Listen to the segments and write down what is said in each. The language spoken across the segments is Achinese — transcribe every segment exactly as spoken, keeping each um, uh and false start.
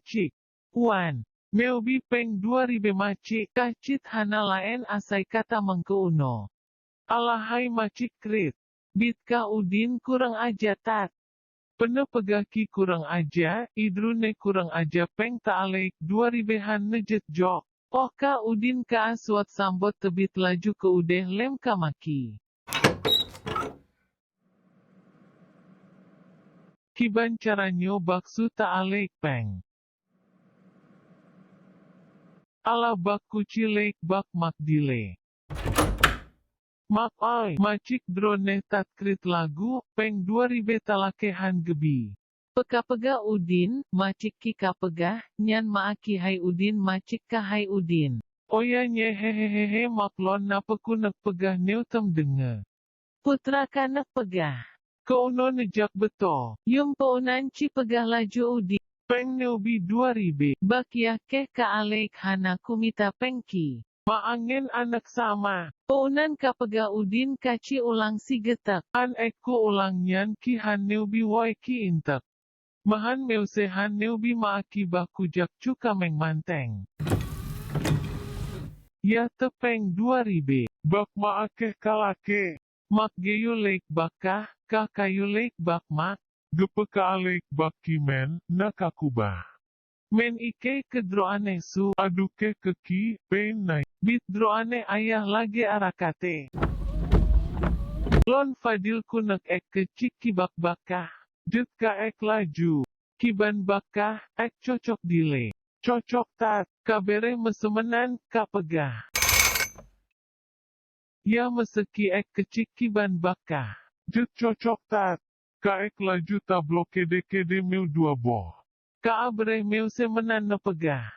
Macik. Wan. Meubi péng dua ribée Macik, kah cit hana laén asai ka tamong keu unoe. Alah hai Macik Krit. Bit kah Udin kurang aja that. Peue neupeugah ki kurang aja, i droeneuh kurang aja péng ta alék dua ribée han neujeuet jok. Óh ka Udin ka asuet sambot teubiet laju keu udeh lem ka maki. Kiban cara nyoe bak su ta alék péng. Alah bak kuci lék bak Mak dilée. Mak ai, Macik droeneuh that Krit lagu, péng dua ribée ta lakée han geubi. Peue ka peugah Udin, Macik ki ka peugah, nyan ma aki hai Udin, Macik ka hai Udin. Oya nyeh hehehe Mak lôn na peue keuneuk peugah nyoe tom deungoe. Putra ka neuk peugah. Keu unoe neujak beutôi. Yum peu nan ci peugah laju Udin. Péng neubi dua ribée. Bak yah keh ka alék hana kumita péng ki. Ma angén aneuk sama. Peu nan ka peugah Udin ka ci ulang sigeutak. An ék ku ulang nyan ki han neubi woe ki intek. Meuhan meusé han neubi ma aki bak kujak cu kaméng manteng. Yah teupéng dua ribée. Bak ma akeh ka lakée. Mak geuyue lék bak kah, kah kayue lék bak Mak. Geupeue ka alék bak ki mén, na ka kubah. Mén ikée keu droe aneuëk su, aduh keh keu ki, péng na. Bit droe aneuëk ayah lagée arakaté. Lôn Fadil keuneuk ék keucik ki bak bak kah. Jeuet ka ék laju. Kiban bak kah, ék cocok dilée. Cocok that, ka béréh meuseu meunan, ka peugah. Ya meuseuki ék keucik kiban bak kah. Jeuet cocok that. Ka ék laju tabloe kédé-kédé meue dua boh. Ka abréh meuseu meunan neupeugah.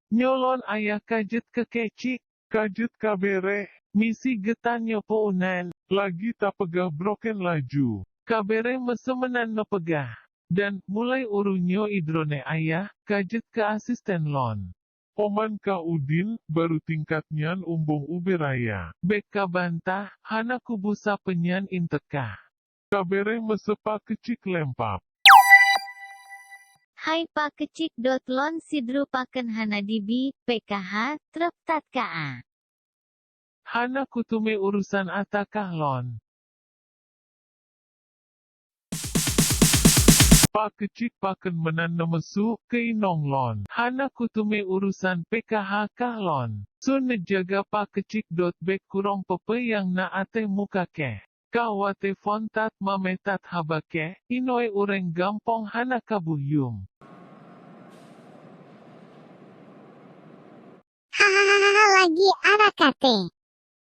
Nyoe lôn ayah ka jeuet keu keucik. Ka jeuet ka béréh. Misi geutanyoe peu nan. Lagi tapeugah broken laju. Ka béréh meuseu meunan neupeugah. Dan, mulai uroe nyoe i droeneuh ayah, ka jeuet keu asisten lôn. Oman ka Udin, baru tingkat nyan umbong ubé raya. Bék ka bantah, hana kubu sapeue nyan intek kah. Ka béréh meuseu pa keucik lempap. Hai pa keucik dot lôn sidroe pakon hana dibi, P K H, trok that ka a. Hana kuteumé urusan ata kah lôn. Pa keucik pakon meunan neumeusu keu inong lôn. Hana kuteumé urusan P K H kah lôn. Su neujaga pa keucik dot bék kurong peue-peue nyang na ateueh muka keh. Ka watée phon that mamé that haba keh, inoe ureuëng gampông hana ka buhyum. Hahaha lagi arakaté.